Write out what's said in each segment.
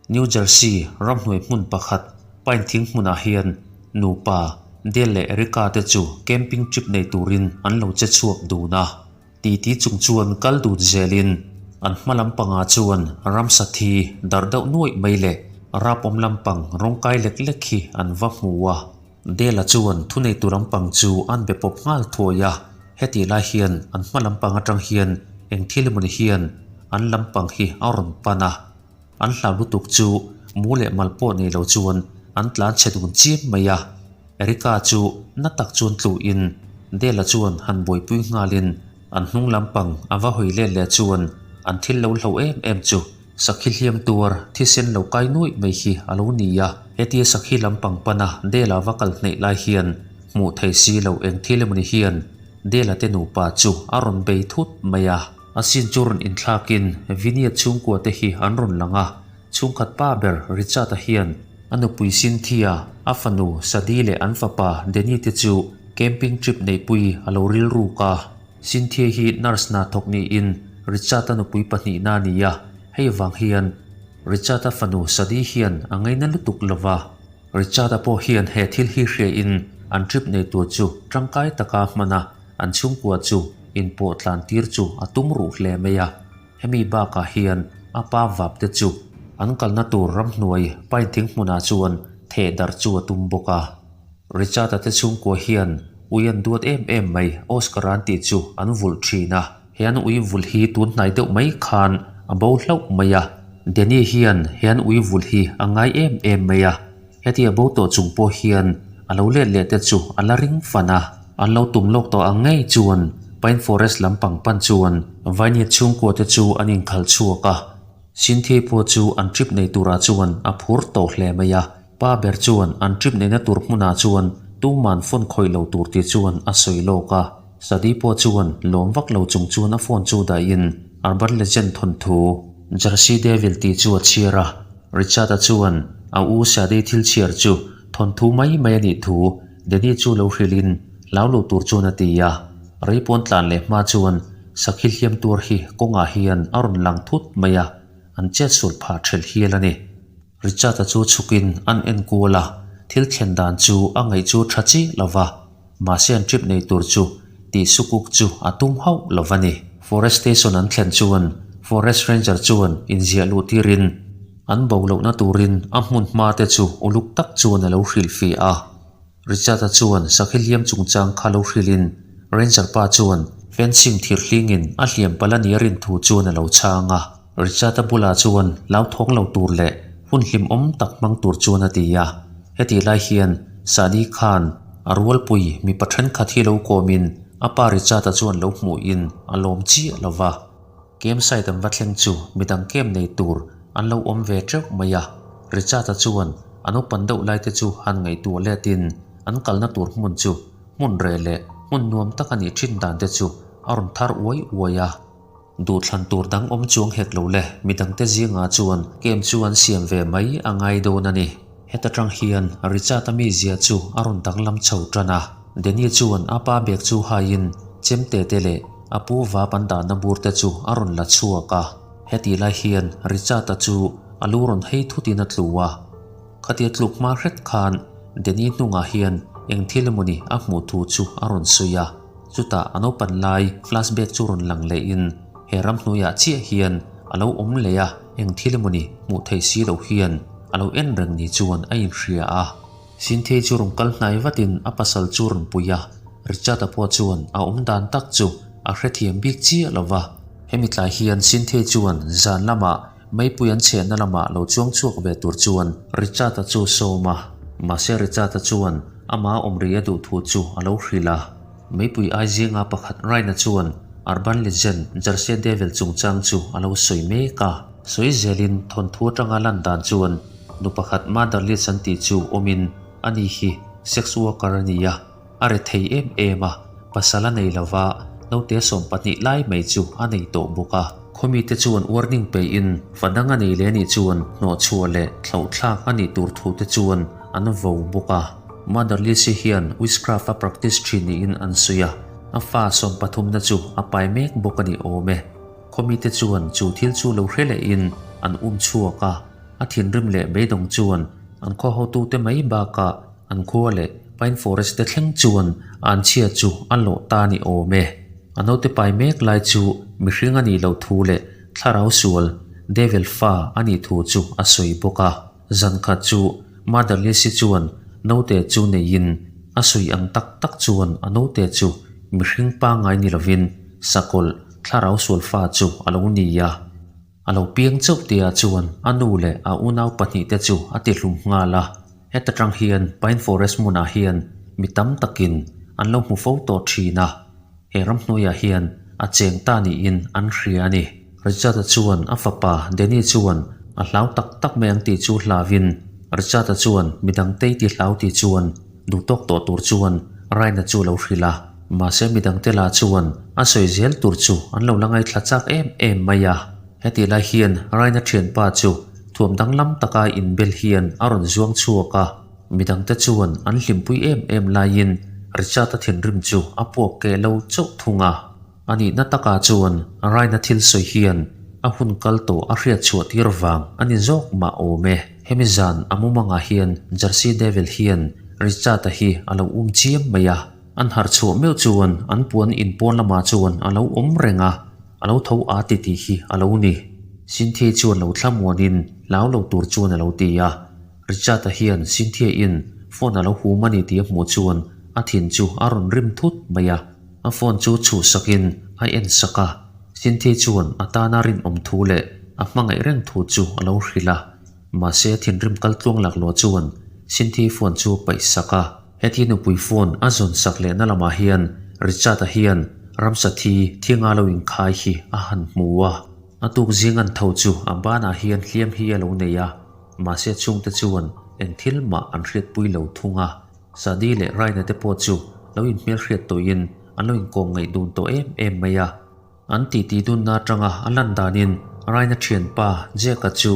New Jersey ramhnuai hmun pakhat Pine thing hmunah hian nupa Dale leh Erica te chu camping trip nei turin an lo che chhuak dun a. Titi chung chuan kal dun zelin an hma lampangah chuan ramsa thi darh deuh nuaih mai leh rapawm lampang rawngkai lek lek hi an va hmu a. Dale-a chuan thuneitu lampang chu an be pawp nghal thuai a, hetih lai hian an hma lampang atang hian eng thil emawni hian an lampang hi a rawn pan a. An hlau lutuk chu mu leh mal pawh nei lo chuan an tlan chhe dun chiam mai a. Erica chu na tak chuan tluhin Dela chuan han buaipui nghalin an hnung lampang a va hawi let leh chuan an thil lo hlo em em chu sakhi hliam tuar thisen lo kai nuaih mai hi a lo ni a. Hetia sakhi lampang pana Dela va kal hneih lai hian hmuh thei si lo eng thil emawni hian Dela te nupa chu a rawn bei thut mai a. A sin chu rawn inthlakin Vinia chhungkua te hi an rawn lang a, chhungkhat pa ber Richard-a hian a nupui Cynthia, a fanu Sadie leh an fapa Danny te chu camping trip neihpui a lo rilruk a. Cynthia hi nurse hna thawk niin Richard-a nupui pahnihna a ni a, hei vang hian Richard-a fanu Sadie hian a ngaina lutuk lo va. Richard-a pawh hian he thil hi hriain an trip nei tur chu tangkai taka hman a, An chhungkua chu inpawh tlan tir chu a tum ruh hle mai a, hemi bakah hian a pa vap te chu an kalna tur ramhnuai pine thing hmunah chuan theh darh chu a tum bawk a. Richard-a te chhungkua hian ui an duat em em mai Oscar an tih chu an vulh thin a, he an ui vulh hi tun hnai deuh mai khan a bo hlauh mai a, Danny hian he an ui vulh hi a ngai em em mai a. Hetia bo tawh chung pawh hian a lo let leh te chu a la ring fan a, an lo tum lawk tawh ang ngei chuan Pine Forest lampang pan chuan Vainet chhungkua te chu an inkhalh chhuak a, Sinthiai pawh chu an trip nei turah chuan a phur tawh hle mai a, pa ber chuan an trip neihna tur hmunah chuan tuman phone khawih lo tur tih chuan a sawi lawk a, Sadi pawh chuan lawm vak lo chung chuan a phone chu dahin Urban Legend thawnthu Jersey Devil tih chu a chhiar a, Richard-a chuan a u Sadie thil chhiar chu thawnthu mai mai a nih thu Danny chu lo hrilhin hlau lo tur chuan a ti a. Reipawn tlan leh hma chuan sakhi hliam tuar hi kawngah hian a rawn lang thut mai a, an chet sulh phah thelh hial a ni. Richard-a chu chhukin an en kual a, thil thlen dan chu a ngaih chu tha chiah lo va, mahse an trip nei tur chu tih sukuk chu a tum hauh lo va ni. Forest station an thlen chuan Forest Ranger chuan inziah luh tirin an bo lohna turin a hmun hma te chu uluk tak chuan a lo hrilh fiah a. Richard-a chuan sakhi hliam chungchang kha lo hrilhin Ranger pa chuan fencing thir hlingin a hliam palh a nia rin thu chuan a lo chhang a. Richard-a bulah chuan hlauthawng lo tur leh hun hlimawm tak hmang tur chuan a ti a. Hetih lai hian Sadi khan a rualpui mipa thenkhat hi lo kawmin a pa Richard-a chuan lo hmuhin a lawm chiah lo va. Camp site an va thleng chu midang camp nei tur an lo awm ve teuh mai a. Richard-a chuan an upan deuh lai te chu han ngaihtuah letin an kalna tur hmun chu hmun reh leh hmun nuam tak a nih thin dan te chu a rawn thar uai uai a. Duhthlan tur dang awm chuang hek lo le, midangte zingah chuan camp chu an siam ve mai a ngai dawn a ni. Heta tang hian Richard-a mizia chu a rawn danglam chho tan a. Danny chuan a pa bag chu haiin chemte te leh a pu vap an dahna bur te chu a rawn la chhuak a. Hetih lai hian Richard-a chu a lu rawn hei thutin a tlu a. Khatia tluk hma hret khan Danny hnungah hian eng thil emawni a hmuh thu chu a rawn sawi a. Chutah a naupan lai flashback chu rawn lang lehin he ramhnuaiah chiah hian a lo awm leh a, eng thil emawni hmuh theih si loh hian a lo en reng ni chuan a inhria a. Cynthia chu rawn kal hnai vatin a pasal chu rawn pui a, Richard-a pawh chuan a awm dan tak chu a hrethiam bik chiah lo va. Hemi tlai hian Cynthia chuan zan lamah meipui an chhehna lamah lo chuang chhuak ve tur chuan Richard-a chu sawm a, mahse Richard-a chuan Amah awm rih a duh thu chu a lo hrilh a. Meipui ai zinga pakhat Raina chuan Urban Legend Jersey Devil chungchang chu a lo sawi mek a. Sawi zelin thawnthu atanga lan dan chuan nu pakhat Mother Liz an tih chu awmin ani hi sex worker a ni a, a rethei em em a, pasal a nei lova naute 12 lai mai chu a nei tawh bawk a. Khawmite chuan warning peiin fa dang a nei leh anih chuan hnawhchhuah leh thlauhthlak a nih tur thute chuan an vo bawk a. Mother Lizzie hian witchcraft a practice thin niin an sawi a, a fa sawmpathumna chu a pai mek bawk a ni awm e. Khawmite chuan chu thil chu lo hre lehin an um chhuak a. A thinrim leh beidawng chuan an khaw hotute mai bakah an khua leh Pine Forest te thleng chuan an chhia chu a lawh ta ni awm e. A naute pai mek lai chu mihring a nih loh thu leh thlarau sual, devil fa, a nih thu chu a sawi bawk a. Zan khat chu Mother Lisi chuan naute chu neiin a sawi ang tak tak chuan a naute chu mihring pangngai ni lovin sakawlh thlarau sual fa chu a lo ni a. A lo piang chauh tia chuan a nu leh a unau pahnihte chu a ti hlum nghal a. Heta tang hian Pine Forest hmunah hian mi tam takin an lo hmu fo tawh thin a, he ramhnuaiah hian a cheng ta niin an hria a ni. Richard-a chuan a fapa Danny chuan a hlau tak tak mai ang tih chu hlauin Richard-a chuan midangte i ti hlau tih chuan Duhtawk tawh tur chuan Raina chu lo hrilh a, mahse midangte lah chuan a sawi zel tur chu an lo la ngaithla chak em em mai a. Hetih lai hian Raina thianpa chu thuam danglam taka inbel hian a rawn zuang chhuak a, midangte chuan an hlimpui em em laiin Richard-a thinrim chu a puak keh lo chauh thung a. A nihna takah chuan Raina thil sawi hian a hun kal tawh a hriat chhuah tir vang a ni zawk mah awm e. Hemi zan a mumangah hian Jersey Devil hian Richard-a hi a lo um chiam mai a. An harh chhuah meuh chuan an puan in pawn lamah chuan a lo awm reng a, a lo tho a ti tih hi a lo ni. Cynthia chuan lo thlamuanin hlau lo tur chuan a lo ti a. Richard-a hian Cynthia-in phone a lo hum a ni tih a hmuh chuan a thin chu a rawn rim thut mai a. A phone chu chhuhsakin a en sak a, Cynthia chuan a tana rinawm thu leh a hmangaih reng thu chu a lo hrilh a. Mahse thinrim kal tluang laklawh chuan Cynthia phone chu a paih sak a. Heti nupui phone a zawn sak lehna lamah hian Richard-a hian ramsa thi thinga lo inkhai hi a han hmu a. A tuk zing an tho chu a banah hian hliam hi a lo nei a, mahse chhungte chuan eng thil mah an hriatpui lo thung a. Sadi leh Raina te pawh chu lo inhmelhriat tawhin an lo inkawm ngaih dun tawh em em mai a. An titi dunna atanga a lan danin Raina thianpa Jack-a chu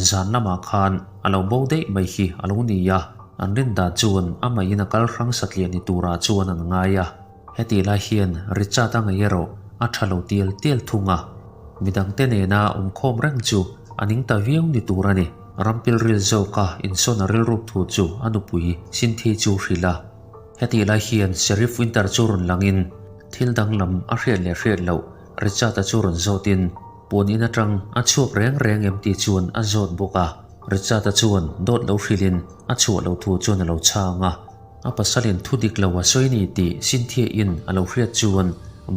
zan lamah khan a lo bo daih mai hi a lo ni a, an rin dan chuan amahin a kal hrang satliah ni turah chuan an ngai a. Hetih lai hian Richard-a ngei erawh a tha lo tial tial thung a, midangte nena awmkhawm reng chu a ning ta viau ni tur a ni. Rampilril zawka insawn a rilruk thu chu a nupui Cynthia chu hrilh a. Hetih lai hian Sheriff Winter chu rawn langin thil danglam a hriat leh hriat loh Richard-a chu rawn zawtin puan in atang a chhuak reng reng em tih chuan a zawt bawk a. Richard-a chuan dawt lo hrilhin a chhuah lo thu chuan a lo chhang a. A pasalin thu dik lo a sawi ni tih Cynthia-in a lo hriat chuan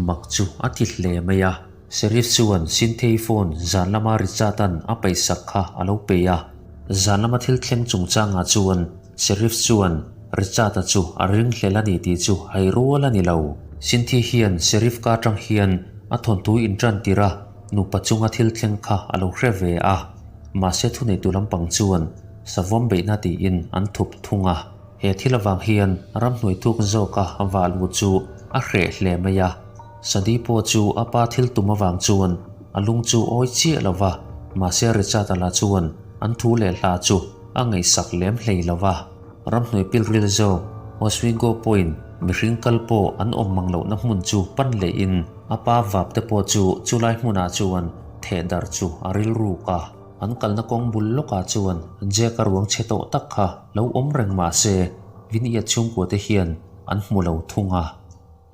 mak chu a ti hle mai a. Sheriff chuan Cynthia-i phone zan lama Richard-a'n a paihsak kha a lo pe a. Zan lama thil thleng chungchangah chuan Sheriff chuan Richard-a chu a ringhlel a ni tih chu hai rual a ni lo. Cynthia hian Sheriff ka atang hian a thawnthu intan tirh a nupa chunga thil thleng kha a lo hre ve a. Mahse thuneitu lampang chuan savawm beihna tiin an thup thung a. He thil avang hian ramhnuai thuk zawka vah lu chu a hreh hle mai a. Sadi pawh chu a pa thil tum avang chuan a lung chu awi chiah lo va, mahse Richard-a lah chuan an thu leh hla chu a ngaihsak lem hlei lo va. Ramhnuai pilril zawk Oswego Point mihring kal pawh an awm mang lohna hmun chu pan lehin a pa vap te pawh chu chulai hmunah chuan theh darh chu a rilruk a. An kalna kawng bul lawkah chuan Jack-a ruang chhe tawh tak kha lo awm reng mah se Vinny-a chhungkua te hian an hmu lo thung a.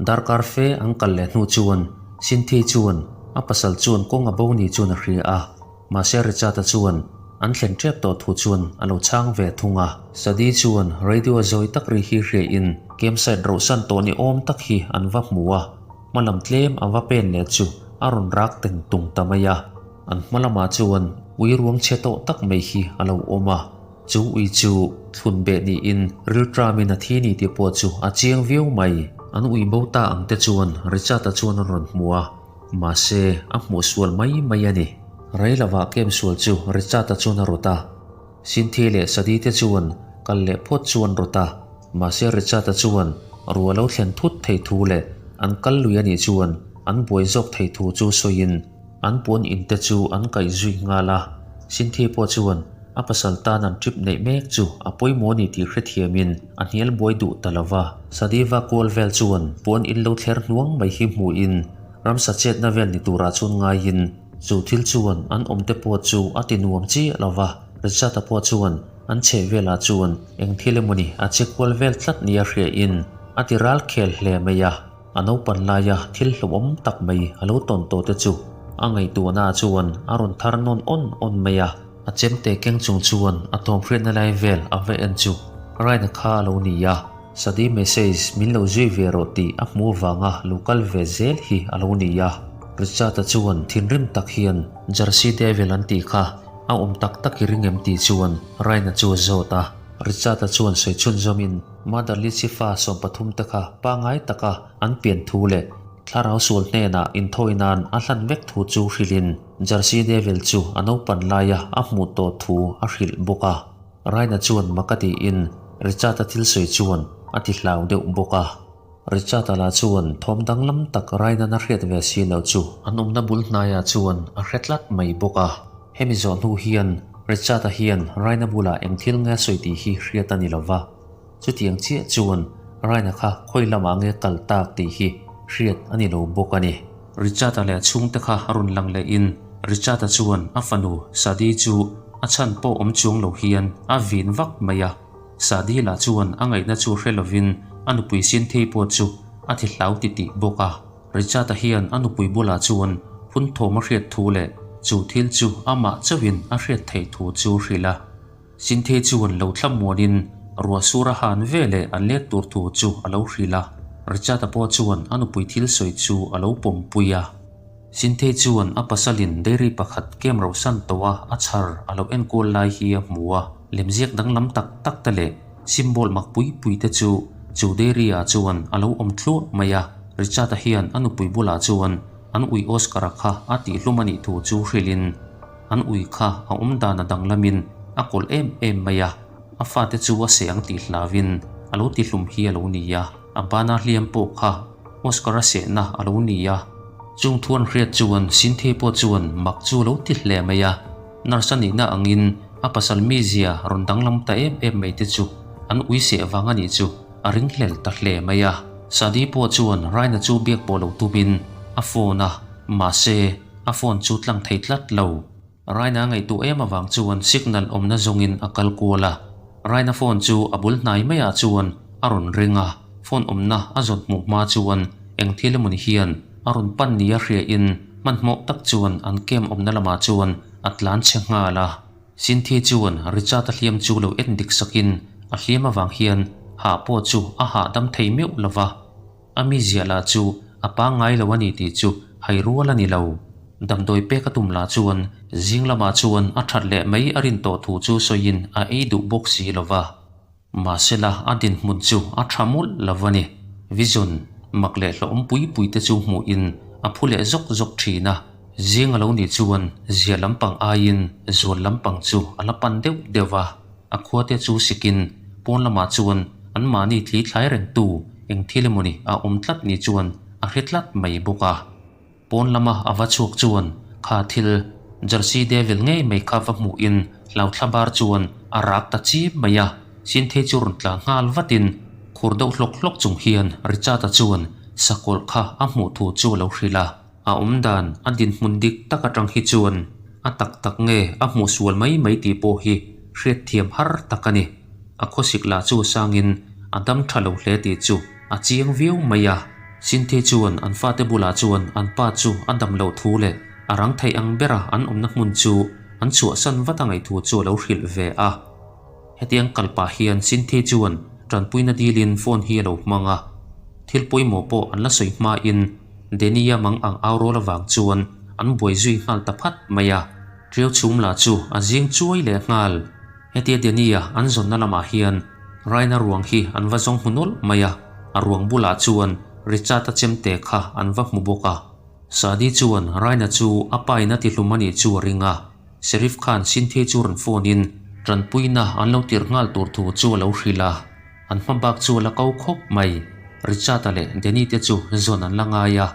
Darkar fe an kal leh hnu chuan Cynthia chuan a pasal chuan kawng a bo ni chuan a hria a, mahse Richard-a chuan an thlen tep tawh thu chuan a lo chhang ve thung a. Sadie chuan radio a zawi tak ri hi hriain campsite rohsan tawh ni awm tak hi an va hmu a, hma lam tlem a va pen leh chu a rawn rak teng tung ta mai a. An hma lamah chuan ui ruang chhe tawh tak mai hi a lo awm a, chu ui chu thlun beh niin rilṭamin a thi ni tih pawh chu a chiang viau mai. An ui bo ta ang te chuan Richard-a chuan a rawn hmu a, mahse a hmuh sual mai mai a ni. Rei lovah kem sual chu Richard-a chuan a rawt a, Cynthia leh Sadie te chuan kal leh phawt chu an rawt a, mahse Richard-a chuan ruah lo thlen thut thei thu leh an kal lui a nih chuan an buai zawk thei thu chu sawiin An puan in te chu an kaih zui nghal a, Cynthia pawh chuan a pasal tan an trip neih mek chu a pawimawh a ni tih hrethiamin a hnial buai duh ta lo va. Sadiva kual vel chuan puan in lo thler hnuang mai hi hmuhin ramsa chetna vel ni turah chuan ngaiin chu thil chuan an awm te pawh chu a ti nuam chiah lo va. Richard-a pawh chuan an chheh velah chuan eng thil emawni a che kual vel tlat nia hria in a ti ral khel hle mai a. A naupan laia thil hlauhawm tak mai a lo tawn tawh te chu a ngaihtuahna ah chuan a rawn thar nawn awn awn mai a. A chemte keng chung chuan a thawm hriatna lai vel a va en chu Ryan-a kha a lo ni a, Sadie message min lo zui ve rawh tih a hmuh avanga lo kal ve zel hi a lo ni a. Richard-a chuan thinrim tak hian Jersey Devil an tih kha a awm tak tak i ring em tih chuan Ryan-a chu a zawt a. Richard-a chuan sawi chhunzawmin Mother Litsi fa 13 te kha pangngai taka an pian thu leh thlarau sual hnenah inthawi nan a hlan vek thu chu hrilhin Jersey Devil chu a naupan laia a hmuh tawh thu a hrilh bawk a. Ryan-a chuan mak a tiin Richard-a thil sawi chuan a ti hlau deuh bawk a. Richard-a lah chuan thawm danglam tak Ryan-a'n a hriat ve si loh chu an awmna bul hnaiah chuan a hre tlat mai bawk a. Hemi zawh hnu hian Richard-a hian Ryan-a bulah eng thil nge a sawi tih hi hriat a ni lo va. Chutiang chiah chuan Ryan-a kha khawi lamah nge kal tak tih hi hriat a ni lo bawk a ni. Richard-a leh a chhungte kha a rawn lang lehin Richard-a chuan a fanu Sadie chu a chhan pawh awm chuang lo hian a vin vak mai a. Sadie lah chuan a ngaihna chu hre lovin a nupui Sinthei pawh chu a thi hlau titih bawk a. Richard-a hian a nupui bulah chuan phun thawm a hriat thu leh chu thil chu amah chauhin a hriat theih thu chu hrilh a. Sinthei chuan lo thla muanin ruah sur a han ve leh an let tur thu chu a lo hrilh a. Richard-a pawh chuan a nupui thil sawi chu a lo pawmpui a. Sinthei chuan a pasalin dairy pakhat kem rohsan tawh a a chhar a lo enkual lai hi a hmu a. Lemziak danglam tak tak te leh symbol mak pui pui te chu chu dairy ah chuan a lo awm thluah mai a. Richard-a hian a nupui bulah chuan an ui Oscar-a kha a tihhlum a nih thu chu hrilhin an ui kha a awm dan a danglamin a kawlh em em mai a, a fate chu a seh ang tih hlauhin a lo tihlum hi a lo ni a, a bana hliam pawh kha Oscar-a sehna a lo ni a. Chung thu an hriat chuan Sinthe pawh chuan mak chu a lo ti hle mai a, nurse a nihna angin a pasal mizia rawn danglam ta em em mai te chu an ui seh vang a nih chu a ringhlel ta hle mai a. Sadie pawh chuan Ryan-a chu biak pawh lo tumin a phone a, mahse a phone chu tlang thei tlat lo. Ryan-a ngaihtuah em avang chuan signal awmna zawngin a kal kual a. Ryan-a phone chu a bul hnai maiah chuan a rawn ring a, phone awmna a zawt hmuh hma chuan eng thil emawni hian a rawn pan nia hriain hmanhmawh tak chuan an camp awmna lamah chuan a tlan chhe nghal a. Sinthi chuan Richard-a hliam chu lo en dik sakin a hliam avang hian hah pawh chu a hahdam thei meuh lo va. A mizia lah chu a pangngai lo a ni tih chu hai rual a ni lo. Damdawi pek a tum lah chuan zing lamah chuan a that leh mai a rin tawh thu chu sawiin a ei duh bawk si lo va. Mahsela a dinhmun chu a tha mawlh lo a ni. Vision mak leh hlawhawm pui pui te chu hmuhin a phu leh zawk zawk thin a. Zing a lo nih chuan zia lampang aiin zual lampang chu a la pan deuh deuh a. A khuate chu sikin pawn lamah chuan anmahni thli thlai rengtu eng thil emawni a awm tlat ni chuan a hre tlat mai bawk a. Pawn lama a va chhuak chuan kha thil Jersey Devil ngei mai kha va hmuhin hlauthla bar chuan a rak ta chim mai a. Sinthei chu rawn tla nghal vatin khur deuh hlawk hlawk chung hian Richard-a chuan sakawlh kha a hmuh thu chu a lo hrilh a. A awm dan a dinhmun dik tak atang hi chuan a tak tak nge a hmuh sual mai mai tih pawh hi hriatthiam har tak a ni. A khawsik lah chu sangin a dam tha lo hle tih chu a chiang viau mai a. Sinthe chuan an fate bulah chuan an pa chu a dam loh thu leh a rang theih ang bera an awmna hmun chu an chhuahsan vat a ngaih thu chu a lo hrilh ve a. Hetiang kal pah hian Sinthe chuan tanpuina dilin phone hi a lo hmang a. Thil pawimawh pawh an la sawi hmain Danny-a mang ang au rawl avang chuan an buai zui nghal ta phat mai a. Ṭiau chhum lah chu a zing chuai leh nghal. Hetia Danny-a an zawnna lamah hian Ryan-a ruang hi an va zawng hmu nawlh mai a, a ruang bulah chuan Richard-a chemte kha an va hmu bawk a. Sadie chuan Ryan-a chu a pa in a tihlum a nih chu a ring a. Sheriff khan Cynthia chu rawn phone in tanpuina an lo tirh nghal tur thu chu a lo hrilh a, an hma bak chu a la ko khawp mai. Richard-a leh Danny te chu zawn an la ngai a,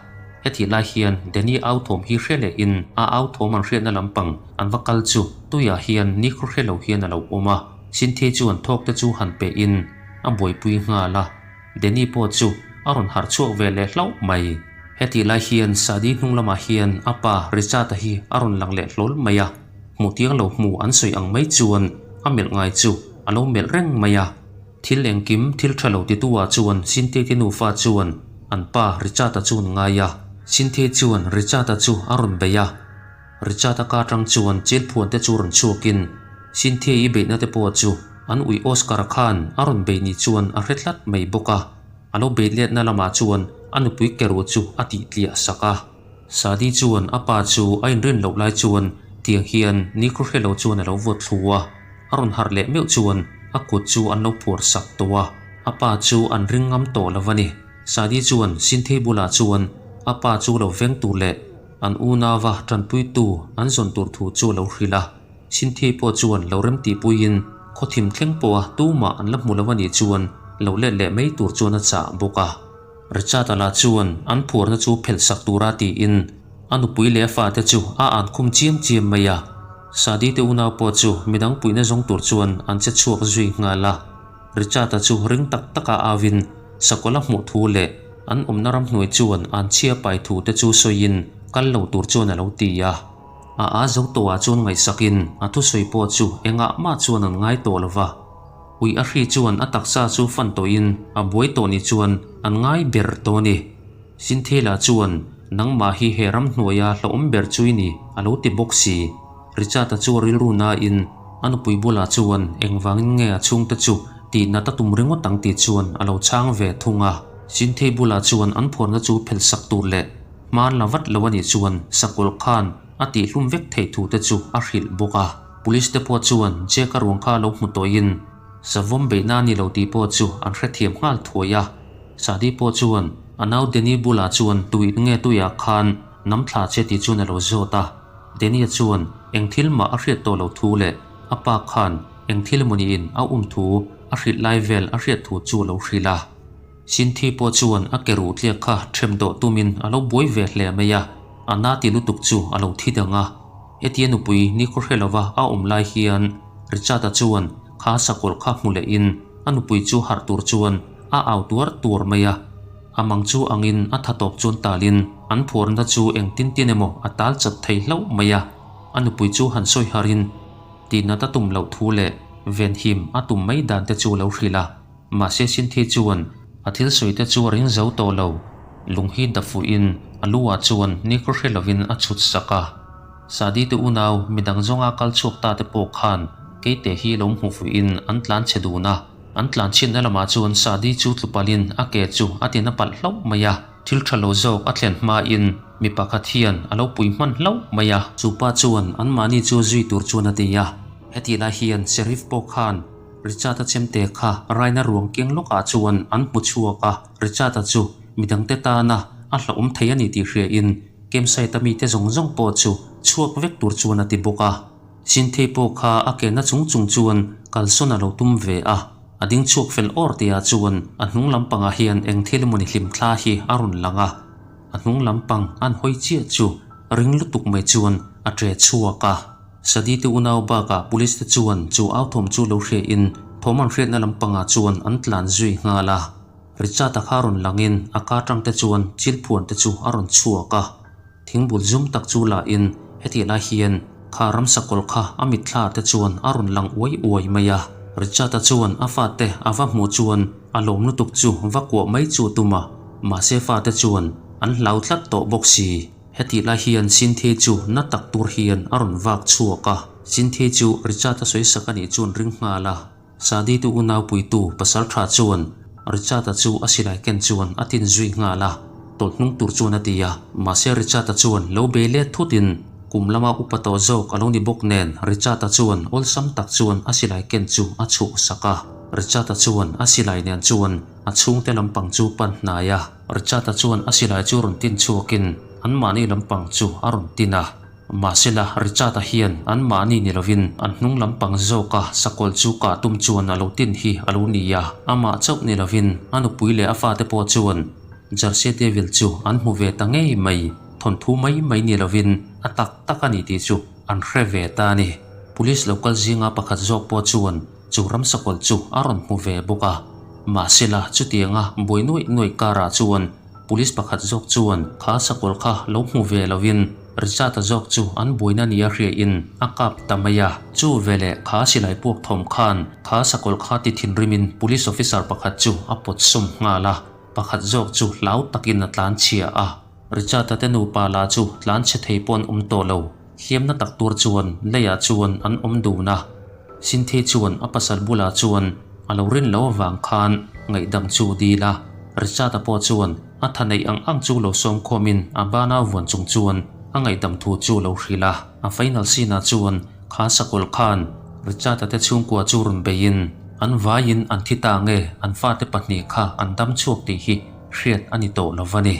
hetih lai hian Danny au thawm hi hre leh in a au thawm an hriatna lampang an va kal chu tuiah hian nikhaw hre lo hian a lo awm a, Cynthia chuan thawk te chu han peh in a buaipui nghal a. Danny pawh chu a rawn harh chhuak ve leh hlauh mai. Hetih lai hian Sadie hnung lamah hian a pa Richard-a hi a rawn lang leh hlawl mai a. Hmuh tiang lo hmu an sawi ang mai chuan a melh ngai chu a lo melh reng mai a. Thil engkim thil tha lo titu ah chuan Cynthia te nufa chuan an pa Richard-a chu an ngai a. Cynthia chuan Richard-a chu a rawn bei a. Richard-a ka atang chuan chilphuan te chu rawn chhuakin Cynthia-i beihna te pawh chu an ui Oscar-a khan a rawn bei ni chuan a hre tlat mai bawk a. A lo bei letna lamah chuan a nupui keruh chu a tih tliah sak a. Sadi chuan a pa chu a inrin loh lai chuan tiang hian nikhaw hre lo chuan a lo vawt thlu a, a rawn harh leh meuh chuan a kut chu an lo phuar sak tawh a, a pa chu an ring ngam tawh lo a ni. Sadi chuan Sinthei bulah chuan a pa chu lo veng tur leh an unauva tanpuitu an zawn tur thu chu a lo hrilh a, Sinthei pawh chuan lo rem tihpuiin khawthim thleng pawha tumah an la hmu lo a nih chuan lo let leh mai tur chuan a chah bawk a. Richard-a lah chuan an phuarna chu phelh sak tura tiin a nupui leh a fate chu a an khum chiam chiam mai a. Sadi te unau pawh chu midang puihna zawng tur chuan an che chhuak zui nghal a. Richard-a chu ring tak taka auin sakawlh a hmuh thu leh an awmna ramhnuai chuan an chhia pai thu te chu sawiin kal lo tur chuan a lo ti a. A a zo tawhah chuan ngaihsakin a thusawi pawh chu engah mah chuan an ngai tawh lo va. Ui a hri chuan a taksa chu fan tawhin a buai tawh ni chuan an ngai ber tawh a ni. Sinthela chuan, Nangmah hi he ramhnuaia hlauhawm ber chu i ni, a lo ti bawk si. Richard-a chu a rilru nain a nupui bulah chuan engvangin nge a chhungte chu tihnat a tum ringawt ang tih chuan a lo chhang ve thung a. Sinthei bulah chuan an phuarna chu phelhsak tur leh hma la vat lo a nih chuan sakawlh khan a tihhlum vek theih thu te chu a hrilh bawk a. Police te pawh chuan Jack-a ruang kha lo hmu tawhin savawm beihna a ni lo tih pawh chu an hrethiam nghal thuai a. Sadi pawh chuan a nau Danny bulah chuan tuih nge tuiah khan nam thla che tih chuan a lo zawt a. Danny-a chuan eng thil mah a hriat tawh lo thu leh a pa khan eng thil emaw niin a um thu a hrilh lai vel a hriat thu chu a lo hrilh a. Sinthi pawh chuan a ke ruh tliak kha ṭhem dawh tumin a lo buai ve hle mai a, a na ti lutuk chu a lo thi dang a. Hetia nupui nikhaw hre lova a awm lai hian Richard-a chuan kha sakawlh kha hmu lehin a nupui chu harh tur chuan a au tuar tuar mai a. A mang chu angin a tha tawp chuan talin an phuarna chu engtin tin emaw a tal chat thei hlauh mai a. A nupui chu han sawi harin tihnat a tum loh thu leh venhim a tum mai dan te chu a lo hrilh a. Mahse Sinthi chuan a thil sawi te chu a ring zo tawh lo. Lung hi da fuhin a lu ah chuan nikhaw hre lovin a chhut sak a. Sadi te unau midang zawnga kal chhuak ta te pawh khan keite hi lo hmu fuhin an tlan chhe dun a. An tlan chhinna lamah chuan Sadi chu tlu palhin a ke chu a tin a palh hlauh mai a. Thil tha lo zawk a thlen hmain mi pakhat hian a lo pui hman hlauh mai a. Chu pa chuan anmahni chu zui tur chuan a ti a. Hetih lai hian Sheriff pawh khan Richard-a chemte kha raina ruang keng lawkah chuan an hmu chhuak a, Richard-a chu midangte tana a hlauhawm thei a ni tih hriain campsite-a mite zawng zawng pawh chu chhuak vek tur chuan a ti bawk a. Cynthia pawh kha a kehna chung chung chuan kalsawn a lo tum ve a, a ding chhuak fel awr tihah chuan a hnung lampangah hian eng thil emawni hlimthla hi a rawn lang a, a hnung lampang an hawi chiah chu ring lutuk mai chuan a ṭe chhuak a. Sadi te unau bakah police te chuan chu au thawm chu lo hria in thawm an hriatna lampangah chuan an tlan zui nghal a. Richard-a kha rawn langin a car tang te chuan chilphuan te chu a rawn chhuak a. Thingbul zum tak chu la in hetih lai hian kha ramsakawlh kha a mitthla te chuan a rawn lang uai uai mai a. Richard-a chuan a fate a va hmuh chuan a lawm lutuk chu va kuah mai chu a tum a, mahse fate chuan an hlau tlat tawh bawk si. Hetih lai hian Cynthia chu na tak tur hian a rawn vak chhuak a. Cynthia chu Richard-a sawi sak a nih chuan ring nghal a. Sadi tu unau puitu pasal tha chuan Richard-a chu a silai ken chuan a tin zui nghal a, tawlh hnung tur chuan a ti a. Mahse Richard-a chuan lo bei let thutin kum lama upa tawh zawk a lo ni bawk nen Richard-a chuan awlsam tak chuan a silai ken chu a chhuh sak a. Richard-a chuan a silai nen chuan a chhungte lampang chu pan hnai a. Richard-a chuan a silai chu rawn tin chhuakin anmahni lampang chu a rawn tin a. Mahsela, Richard-a hian anmahni ni lovin an hnung lampang zawka sakawlh chu kah tum chuan a lo tin hi a lo ni a. Amah chauh ni lovin a nupui leh a fate pawh chuan Jersey Devil chu an hmu ve ta ngei mai. Thawnthu mai mai ni lovin a tak tak a ni tih chu an hre ve ta a ni. Police lo kal zinga pakhat zawk pawh chuan chu ram sakawlh chu a rawn hmu ve bawk a. Mahsela, chutianga buai nuaih nuaih karah chuan police pakhat zawk chuan kha sakawlh kha lo hmu ve lovin. Richard-a zawk chu an buaina nia hriain a kap ta mai a. Chu veleh kha silai puak thawm khan kha sakawlh kha ti thinrimin police officer pakhat chu a pawt sawm nghal a, pakhat zawk chu hlau takin a tlan chhia a. Richard-a te nupa lah chu tlan chhe thei pawh an awm tawh lo. Hliamna tak tur chuan leiah chuan an awm dun a. Sinthe chuan a pasal bulah chuan a lo rin lo avang khan ngaihdam chu dil a. Richard-a pawh chuan a tha neih ang ang chu lo sawm khawmin a bana vuan chung chuan a ngaihdam thu chu lo hrilh a. A final scene-ah chuan kha sakawlh khan Richard-a te chhungkua chu rawn beiin an vaiin an thi ta nge an fate pahnih kha an dam chhuak tih hi hriat a ni tawh lo va ni.